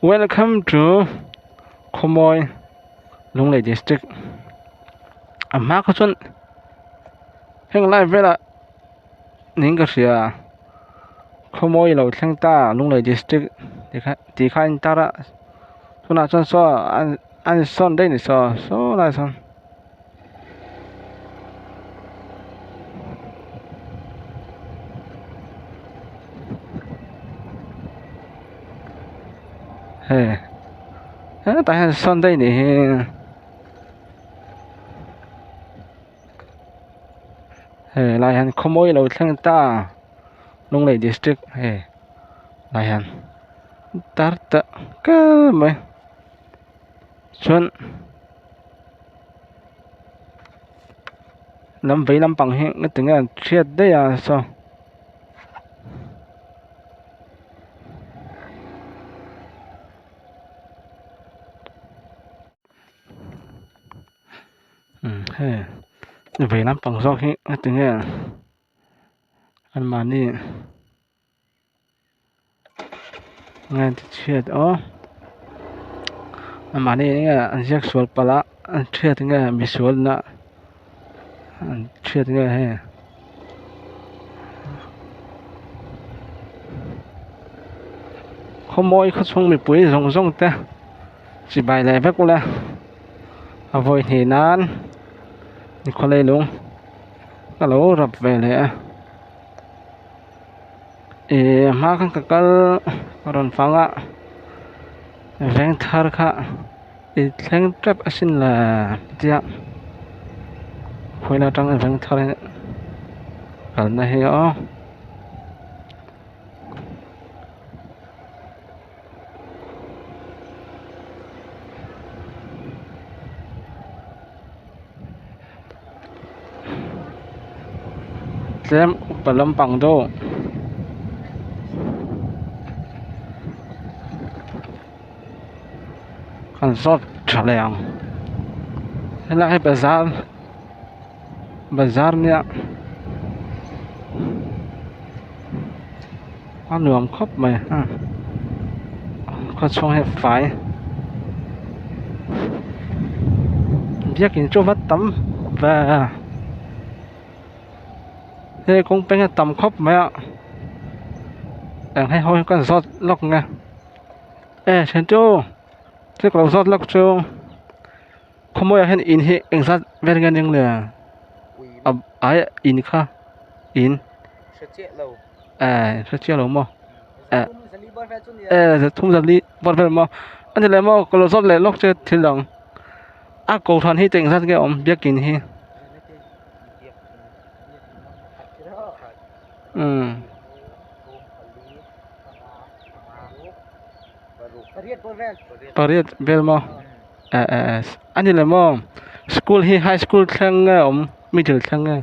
Welcome to Khawmawi Lunglei district a hma kha chuan heng lai velah niin ka hria Khawmawi lo thleng ta Lunglei district ti kha tih kha a intar a tunah chuan saw a insawn daih a ni saw saw lai sawn. Hei hetah hian sunday nih hi hei lai hian khawmawi lo thleng ta Lunglei district hei lai hian tar ta kar mai chuan. Lam vei lampang hi nga tinge an hriat daih a saw umm hei vei lampang zawk hi nga tinge anmahni. Nge ti chhiat aw mahni nge an ziak sual palh a an chhiat nge misual na an chhiat nge hei khawmawi khawchhung mipui zawng zawng te chibai leh vek ula a vawi hnih nan nikhaw leilung ka lo rap ve leh a. Ihh a hma khan ka kal rawn fang a veng thar kha i thleng tep asin le tia khawi atang veng thar hi kalna hi aw. Tlem upa lampang deuh kan zawt tha leh ang helai hi bazar bazar nia a nuam khawp mai a khawchhung hi a fai biakin chu va tam ve hei kawng peng a tam khawp mai a eng hei ho hi ka zawt lawk nge e thian chu thil ka lo zawt lawk chu khawmuaiah hian in hi engzat vel nge ning le a ai in kha in. Eh hre chiah lo maw eh eh zathum zali bawr vel maw a ni leh maw ka lo zawt leh lawk che thil dang a kohhran hi teng zat nge a awm biakin hi umm pariat vel maw eh eh eh a ni leh maw school hi high school thleng nge a awm middle thleng nge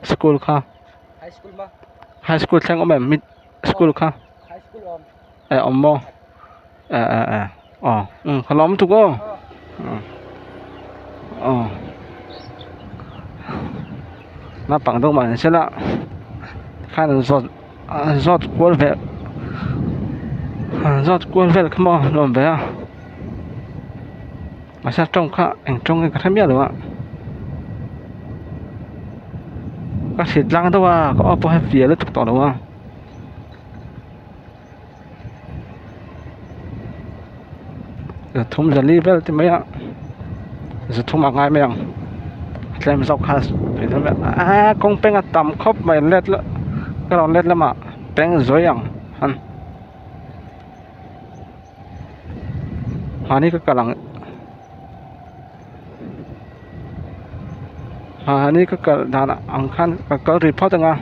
school kha. High school thleng awm em mid school kha eh awm maw eh eh eh aw um ka lawm tuk aw aw naupang deuh mah ni se la khan an zawt an zawt kual vel an zawt kual vel kha maw nuam ve a mahse a tawng kha eng tawng nge ka hre miah lo a. Ka hrit tlang deuh a ka aw pawh hi fiah lutuk tawh lo a zathum zali vel ti mai a zathum a ngai mai ang tlem zawk kha a kawng peng a tam khawp mai let ka rawn let lamah peng zawi ang han mahni ka kal ang. Mahni ka kal dan ang khan ka kal rih phawt ang a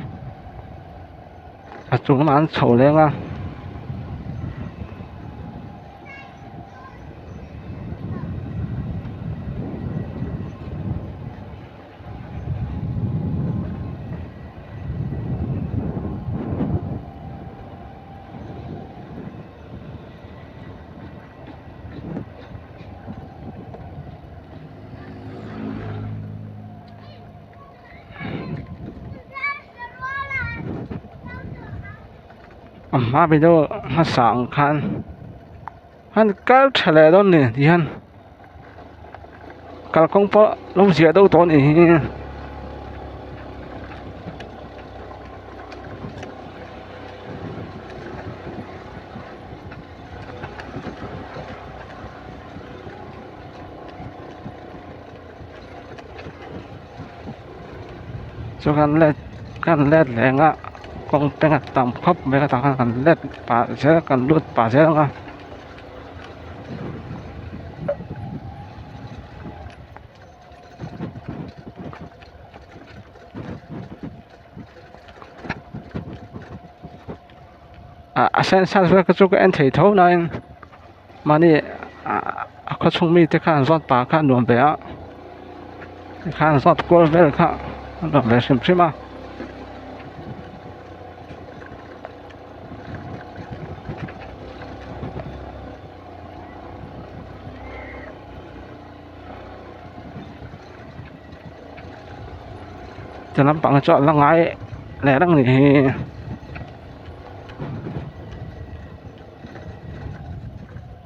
a chung lamah an chho leng a. A hma video hmasa ang khan. Han kal tha leh dawn ni ti hian kalkawng pawh lo ziah deuh tawh a nih hi. Chu kan let kan let leh ang a kawng peng a tam khawp mai a tah khan kan let pah zel kan lut pah zel ang a. Ah a sen sat vel kha chu ka en thei tho nain mahni a khaw chhung mite kha an zawt pah kha a nuam ve a tikhan an zawt kual vel kha a nuam ve hrim hrim a. Ti lampang chu a la ngai leh reng a ni hi.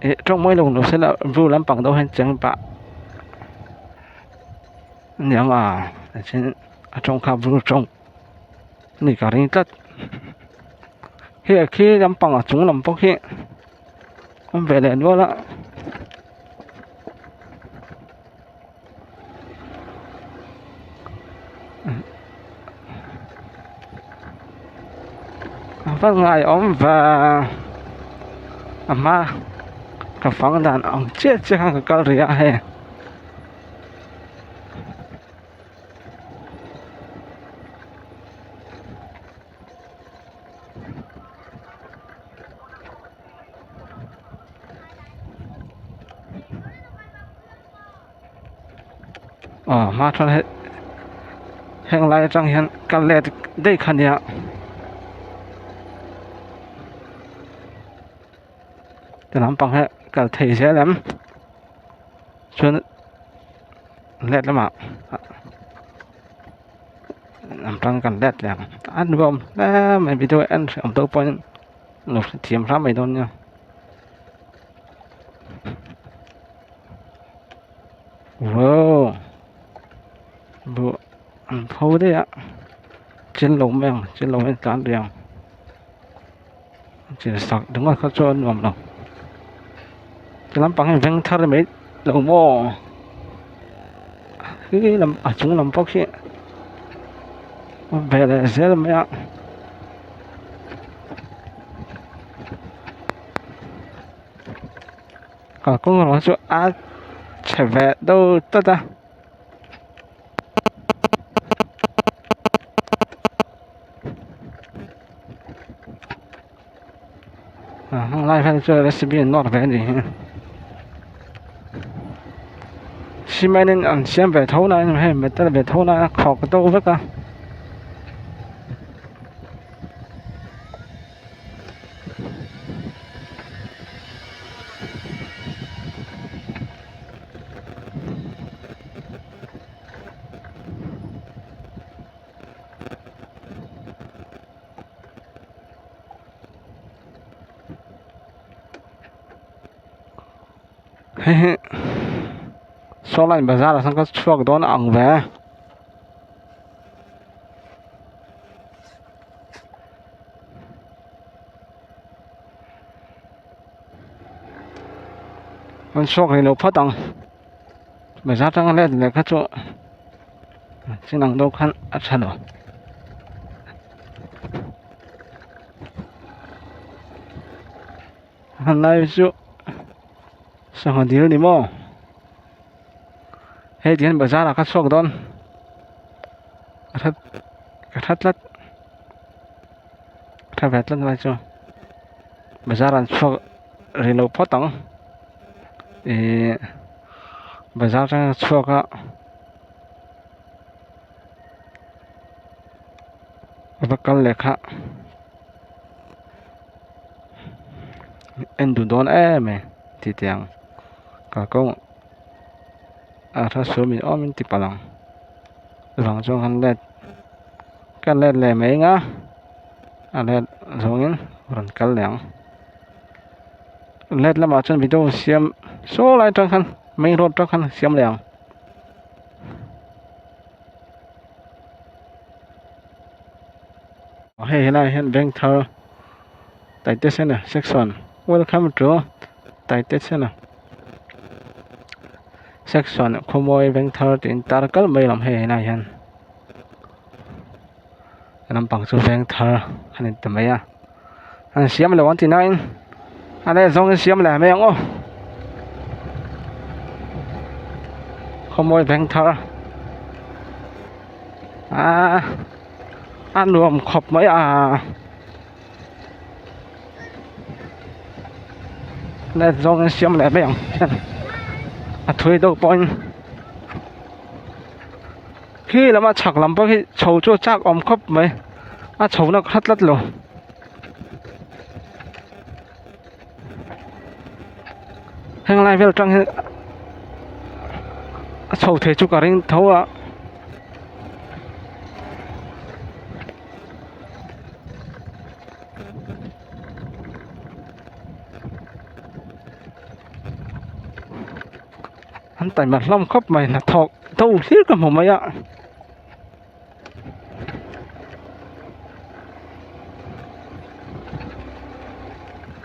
Ih tawng mawi lo lo sela blue lampang deuh hian cheng pah a ni ang a tichuan a tawng kha blue tawng a ni ka ring tlat hei a khi lampang a chung lam pawh khi awm ve leh nual a. A va ngaiawm ve a hma ka fang dan ang chiah chiah khan ka kal rih a hei. Aw hma chuan hei heng lai atang hian kal let daih kha nia ti lampang hi kal thei zel em chuan let lamah lam tang kan let leh ang a nuam hle mai video en hreawm deuh pawhin lo hrethiam hram mai dawn nia. Wow buh an pho daih a chil lo mai ang chil lo hian tlan rih ang chil sak ringawt kha chu a nuam lo ti lampang hi veng thar mai lo maw khi lam a chung lam pawh khi awm ve leh zel mai a. Kalkawng erawh chu a chhe ve deuh tlat a. Ah heng lai hian chuan recipe an nawr ve a ni hi cement in an siam ve tho na in hei metal ve tho na a khawk deuh vek a. Hei hi saw lai bazar ah sawn ka chhuak dawn a ang ve. An chhuak rih lo phawt ang bazar atanga let leh kha chu chin ang deuh khan a tha lo. Han lai chu sangha dil ni maw hei ti hian bazar ah kha chhuak dawn ka that ka that tlat tha ve tlat mai chu bazar an chhuak rih loh phawt ang ihh bazar atanga chhuak a. Va kal leh kha en duh dawn em e tih teh ang kalkawng a hra sual min awm in ti palh ang chuvang chuan kan let ka let leh mai ang a a let zawngin rawn kal leh ang. Let lamah chuan video siam saw lai atang khan main road atang khan siam leh ang. Hei helaiah hian bank thar Taitesena section welcome to Taitesena section khawmawi bank thar tih in tar kal mai lo hei helaiah hian lampang chu veng thar a ni ta mai a an siam lo an ti nain a leh zawng in siam leh mai ang aw khawmawi veng thar aaa a nuam khawp mai a leh zawng in siam leh mai ang a thui deuh pawhin. Khi lama chhak lam pawh hi chho chu a chak awm khawp mai a chho na kha tlat lo. Heng lai vel tang hi a chho thei chu ka ring tho a. An taima hlawm khawp mai hnathawk do hlir ka hmu mai a.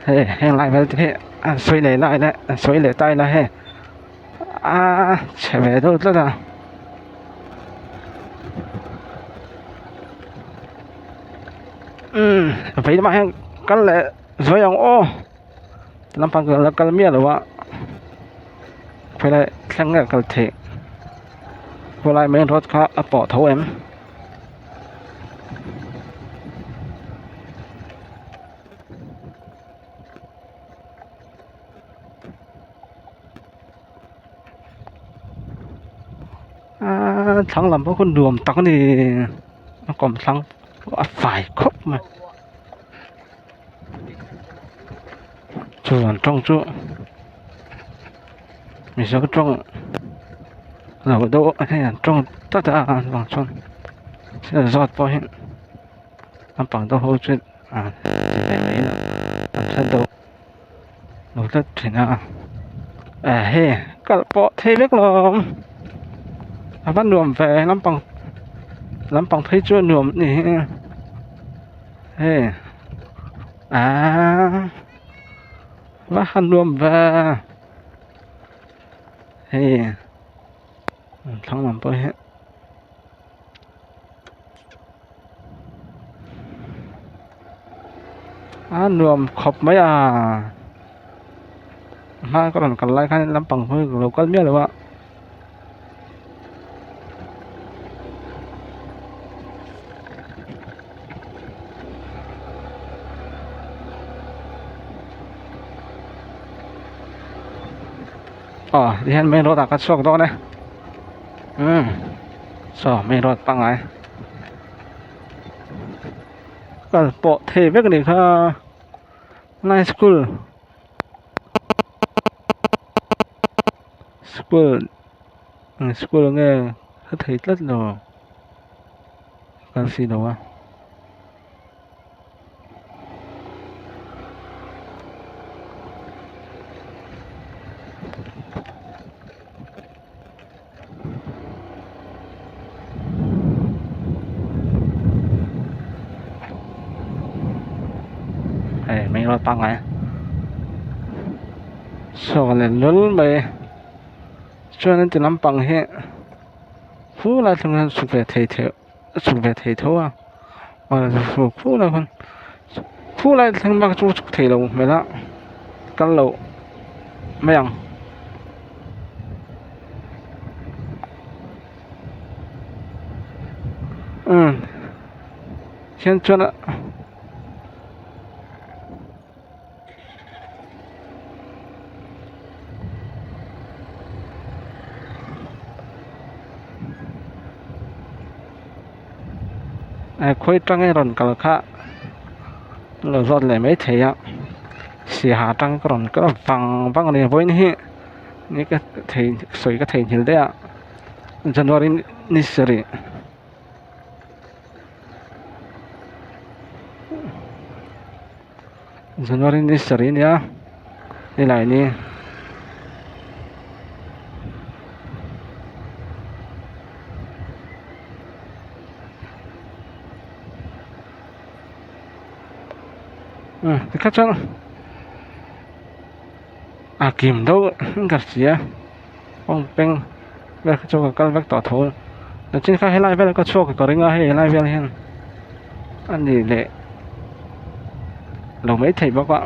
Hei heng lai vel te hi an sawi leh lai leh an sawi leh ta ila hei a chhe ve deuh tlat a. Umm vei lamah hian kal leh zuai ang aw. Lampang ka la kal miah lo a khawilai thleng nge kal theih khawilai main road kha a pawh tho em. Aaa thlang lam pawh khu nuam tak a ni a kawmthlang a fai khawp mai. Chuan tawng chu mizo tawng lo deuh a hei an tawng tlat a an vang chuan thil zawt pawh hi naupang deuh ho chu ah ti ve mai ila an hre deuh lo tlat thin a eh hei kalh pawh thei vek lo a va nuam ve lampang lampang phei chu a nuam a ni hi hei. Aaa va han nuam ve hei an thlang lam pawh hi a nuam khawp mai a hma ka rawn kal lai khan lampang hi ka lo kal miah lo a. Aw tihian main road ah ka chhuak dawn e umm saw main road pangngai kal pawh thei vek a nih kha nai school school school nge ka thei tlat lo. Kal si lo a. Hei main road pangngai saw leh lul mai chuan an ti lampang hi. Khu lai thleng hian chhuk ve thei theuh chhuk ve thei tho a khu lai khawn khu lai thleng bak chu chhuk thei lo hmel a kal loh mai ang. Umm hian chuan a. Khawi atangin rawn kal kha lo zawt leh mai thei a siaha atang ka rawn kal vang vang a ni vawiin hi ni ka thei sawi ka theihnghilh daih a January ni sarih. January ni sarih a nia. Nilai ni. Umm tikha chuan a kim deuh in ka hria kawng peng vel kha chu ka kal vek tawh tho nachin kha helai vel ka chhuak ka ring a hei helai vel hian a ni leh lo maithei bawk a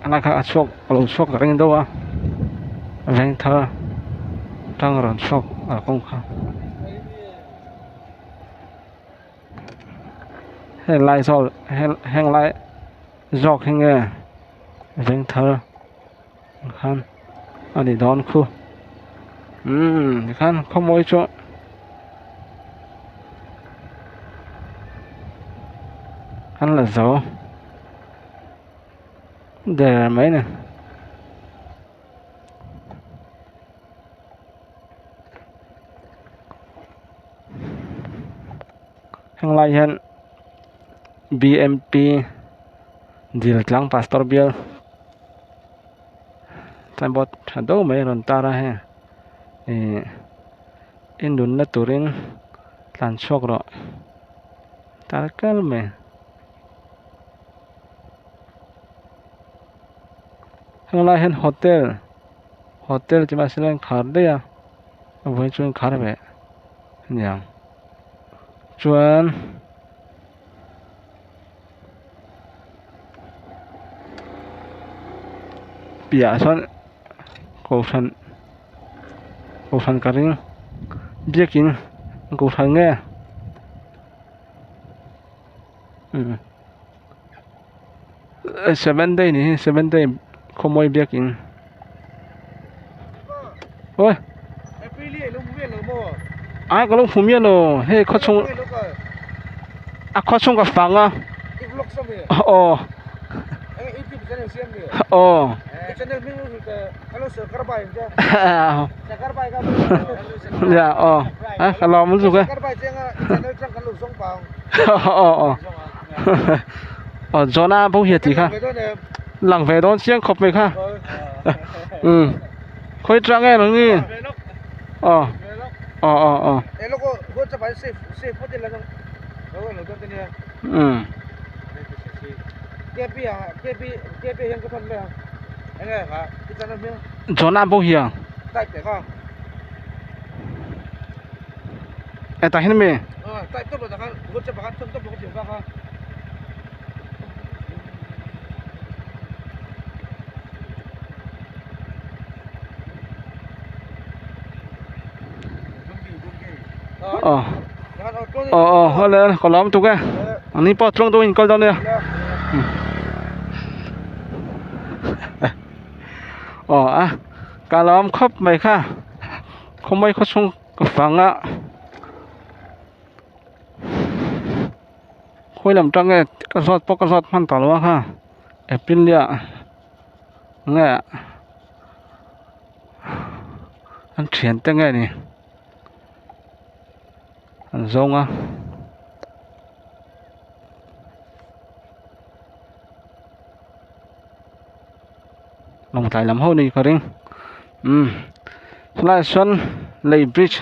helai kha a chhuak a lo chhuak ka ring deuh a vengthar tang rawn chhuak a kawng kha. Heng lai zawl heng lai zawk hi nge vengthar khan a ni dawn khu umm tikhan khawmawi chu an la zo der mai a ni. Heng lai hian bmp dil tlang pastor bial signboard tha deuh mai a rawn tar a heng ihh i nunna turin tlan chhuak rawh tar kal mai. Heng lai hian hotel hotel tih mahse la in khar daih a a vawiin chu a inkhar ve aniang chuan piahah sawn kohhran kohhran ka ring biakin kohhran nge umm seven day ni hi seven day khawmawi biakin oi ai ka lo hmu miah lo hei khaw chhung a khaw chhung ka fang a aw aw ya aw a ka lawm lutuk e aw aw aw Jonah pawh hi a tih kha lang ve dawn chiang khawp mai kha umm khawi tang nge nang ni aw aw aw aw umm Jonah pawh hi a tah hian ami. Aw aw aw awle ka lawm tuk e an ni pawh tluang deuhin kal dawn nia aw a ka lawm khawp mai kha khawmai khaw chhung ka fang a. Khawi lam tang nge ka zawt pawh ka zawt hman ta lo a kha Aprilia nge an thian te nge ni an zawng a. Lawngtlai lam ho ni ka ring umm chulaiah chuan lei bridge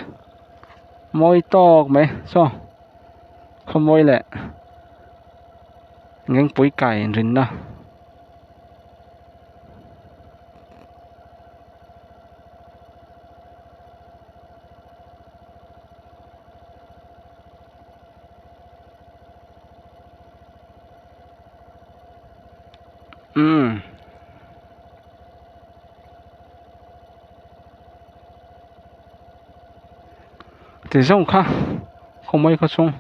mawi tawk mai saw khawmawi leh ngengpui kai inrinna. Umm. Ti zawng kha khawmawi khaw chhung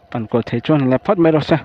pan kual thei chuan leh phawt mai rawh se.